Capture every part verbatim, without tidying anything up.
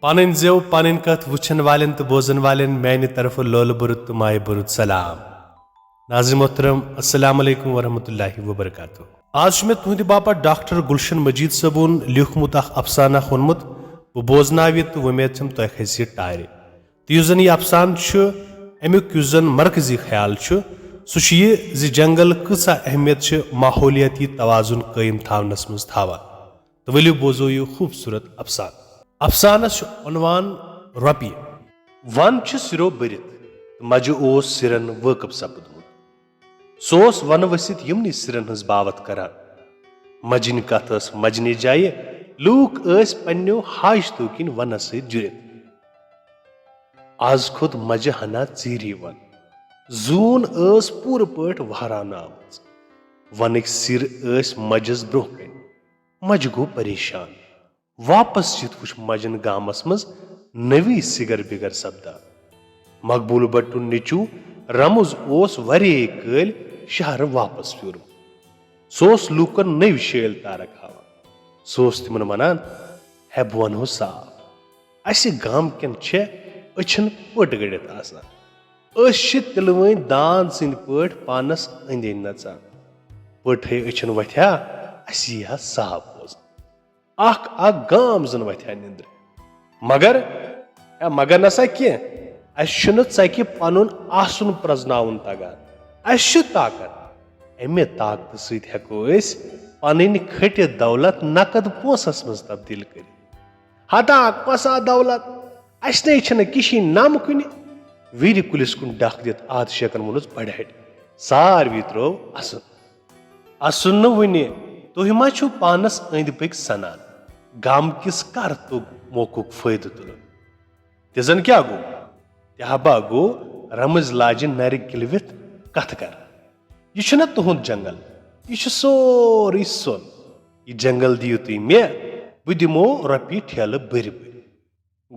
پنٕنۍ زٮ۪و، پنٕنۍ کتھ وٕچھن والٮ۪ن تہٕ بوزن والٮ۪ن میانہِ طرفہٕ لولہٕ بوٚرُت تہٕ مایہِ بوٚرُت سلام۔ ناظرین محترم، السلام علیکم ورحمۃ اللہ وبرکاتہ۔ آز چھُ مےٚ تُہنٛدِ باپتھ ڈاکٹر گلشن مجید صٲبُن لیوٗکھمُت اکھ افسانہ اکھ اوٚنمُت۔ بہٕ بوزناوٕ یہِ تہٕ وۄمید چھم تۄہہِ کھسہِ یہِ ٹارِ۔ تہٕ یُس زن یہِ افسانہٕ چھُ، امیُک یُس زن مرکزی خیال چھُ، سُہ چھُ یہِ زِ جنگل کۭژاہ اہمیت چھِ ماحولیٲتی توازن قٲیِم تھاونس منٛز تھاوان۔ تہٕ ؤلِو بوزو یہِ خوٗبصوٗرت افسانہٕ۔ افسانس چھُ عنوان رۄپیہِ۔ ون چھُ سِرو بٔرِتھ تہٕ مجہِ اوس سِرن وٲقف سپُدمُت۔ سُہ اوس ونہٕ ؤسِتھ یِمنٕے سِرن ہٕنٛز باوتھ کران۔ مجِنۍ کتھ ٲس مجنہِ جایہِ، لوٗکھ ٲسۍ پننیو حاجتو کِنۍ ونس سۭتۍ جُرِتھ۔ از کھوٚت مجہِ ہنا ژیٖری ون۔ زوٗن ٲس پوٗرٕ پٲٹھۍ وہراونہٕ آمٕژ۔ ونٕکۍ سِر ٲسۍ مجس برونٛہہ کنہِ۔ مجہِ گوٚو پریشان۔ واپس یِتھ وُچھ مجن گامس منٛز نٔوی سِگر بِگر سپدان۔ مقبول بٹُن نیٚچو رمز اوس واریاہے کٲلۍ شہرٕ واپس پھیورمُت۔ سُہ اوس لوٗکن نٔوۍ شٲلۍ تارک ہاوان۔ سُہ اوس تِمن ونان، ہے، بہٕ ونہو صاف، اسہِ گامہٕ کٮ۪ن چھےٚ أچھن پٔٹ گٔنڈِتھ آسان۔ أسۍ چھِ تِلہٕ وٲنۍ داند سٕنٛدۍ پٲٹھۍ پانس أنٛدۍ أنٛدۍ نژان۔ پٔٹ ہے أچھن وتھِ ہا، اسہِ یی ہا صاف بوزنہٕ۔ اکھ اکھ گام زن وتھِ ہا نِندرِ۔ مگر، اے، مگر نسا کینٛہہ، اسہِ چھُنہٕ ژکہِ پنُن آسُن پرزناوُن تگان۔ اسہِ چھُ طاقت۔ امہِ طاقتہٕ سۭتۍ ہیٚکو أسۍ پنٕنۍ کھٔٹِتھ دولت نقد پونٛسس منٛز تبدیل کٔرِتھ۔ ہتا کۄسا دولت؟ اسہِ نے چھنہٕ کِشی نم کُنہِ۔ ویرِ کُلِس کُن ڈکھ دِتھ آد شیخن ووٚنُس بڑِ ہٹہِ۔ ساروی ترٲو اسُن۔ اسُن نہٕ وُنہِ، تُہۍ ما چھِو پانس أنٛدۍ پٔکۍ سنان؟ گام کِس کر توٚگ موقعُک فٲیدٕ تُلُن؟ تہِ زن کیٛاہ گوٚو؟ تہِ ہا با گوٚو رمٕزۍ لاجہِ نرِ گِلوِتھ کتھٕ کران۔ یہِ چھُنہ تُہُنٛد جنگل، یہِ چھُ سورُے سۄن۔ یہِ جنگل دِیِو تُہۍ مےٚ، بہٕ دِمو رۄپیہِ ٹھیلہٕ بٔرۍ بٔرۍ۔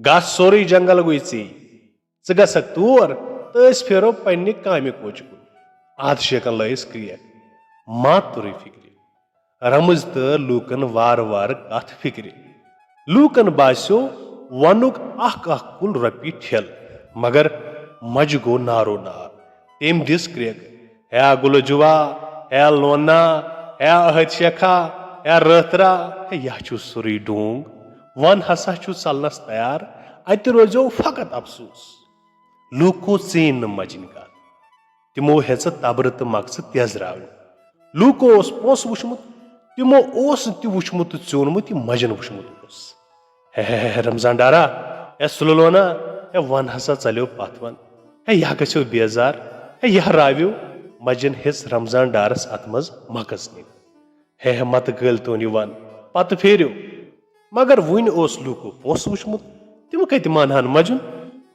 گژھ، سورُے جنگل گوٚوٕے ژےٚ۔ ژٕ گژھکھ تور تہٕ أسۍ پھیرو پننہِ کامہِ کوچہِ کُن۔ آد شیخن لٲیِس کرٛیکھ۔ ما توٚرُے فِکرِ۔ رمٕزۍ تٲر لوٗکن وارٕ وارٕ کتھ فِکرِ۔ لوٗکن باسیو ونُک اکھ اکھ کُل رۄپیہِ ٹھیلہٕ، مگر مجہِ گوٚو نارو نار۔ تٔمۍ دِژ کرٛیکھ، ہے گُلہٕ جُوا، ہے لونا، ہے عہد شیخا، ہے رٲتھرا، ہے یا چھُ سورُے ڈونگ۔ ون ہسا چھُ ژلنس تیار، اتہِ روزیو فقط افسوس۔ لوٗکو ژیٖنۍ نہٕ مجِنۍ کتھ۔ تِمو ہیژٕ تبرٕ تہٕ مکژٕ تیزراونہِ۔ لوٗکو اوس پونٛسہٕ وُچھمُت، تِمو اوس نہٕ تہِ وُچھمُت تہٕ ژیوٗنمُت، یہِ مجن وُچھمُت اوس۔ ہے ہے ہے رمضان ڈارا، ہے سُلہٕ لونا، ہے ون ہسا ژلیو پتھ ون۔ ہے یا گژھیو بیزار، ہے یا راویو۔ مجن ہیژ رمضان ڈارس اتھ منٛز مکژ نِنۍ۔ ہے ہے متہٕ گٲلۍ تون یہِ ون، پتہٕ پھیرِو۔ مگر وُنہِ اوس لوٗکو پونٛسہٕ وُچھمُت، تِم کتہِ مانہٕ ہن مجُن؟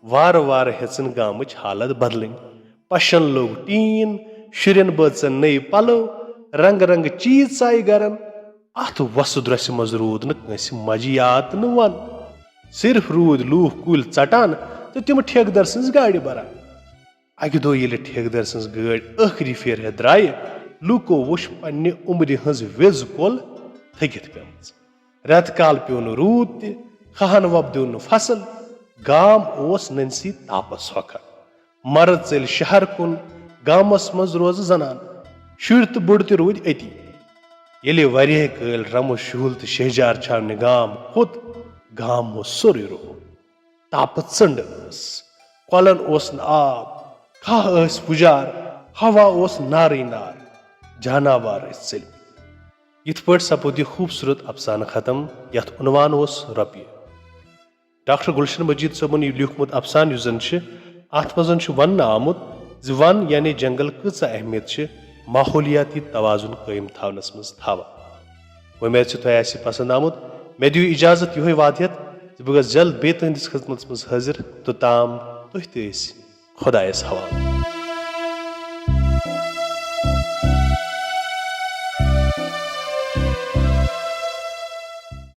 وارٕ وارٕ ہیژٕن گامٕچ حالت بدلٕنۍ۔ پشن لوٚگ ٹیٖن، شُرٮ۪ن بٲژن نٔوۍ پلو، رنگہٕ رنگہٕ چیٖز ژایہِ گرن۔ اتھ وۄسہٕ درۄسہِ منٛز روٗد نہٕ کٲنٛسہِ مجہِ یاد تہٕ نہٕ ون۔ صرف روٗدۍ لوٗکھ کُلۍ ژٹان تہٕ تِم ٹھیکہٕ در سٕنٛز گاڑِ بران۔ اکہِ دۄہ ییٚلہِ ٹھیکہٕ در سٕنٛز گٲڑۍ ٲخری پھیرِ ہیتھ درایہِ، لوٗکو وُچھ پننہِ عمرِ ہٕنٛز ویژ کۄل تھٔکِتھ پیمٕژ۔ رٮ۪تہٕ کال پیوٚو نہٕ روٗد تہِ، کھہن وۄپدیو نہٕ فصل۔ گام اوس نٔنۍ سٕے تاپس ہۄکھان۔ مرد ژٔلۍ شہر کُن، گامس منٛز روزٕ زنان۔ شُرۍ تہٕ بُڈٕ تہِ روٗدۍ أتی۔ ییٚلہِ واریاہ کٲلۍ رمہٕ شُہُل تہٕ شہجار چھاونہِ گام کھوٚت، گام اوس سورُے روٚہُل۔ تاپہٕ ژٔنٛڈ ٲس، کۄلن اوس نہٕ آب، کھاہ ٲسۍ پُجار، ہوا اوس نارٕے نار، جاناوار ٲسۍ ژٔلۍ۔ یِتھ پٲٹھۍ سپُد یہِ خوٗبصوٗرت افسانہٕ ختم، یتھ عنوان اوس رۄپیہِ۔ ڈاکٹر گلشن مجید صٲبن یہِ لیوٗکھمُت افسانہٕ یُس زن چھُ، اتھ منٛز چھُ وننہٕ آمُت زِ ون یعنی جنگل کۭژاہ اہمیت چھِ ماحولیاتی توازن قٲیِم تھاونس منٛز تھاوان۔ وۄمید چھِ تۄہہِ آسہِ پسند آمُت۔ مےٚ دِیِو اجازت یِہوٚے وعدٕ ہٮ۪تھ زِ بہٕ گژھٕ جلد بیٚیہِ تُہنٛدِس خدمتس منٛز حٲضِر۔ توٚتام تُہۍ تہِ ٲسۍ خۄدایس حوالہٕ۔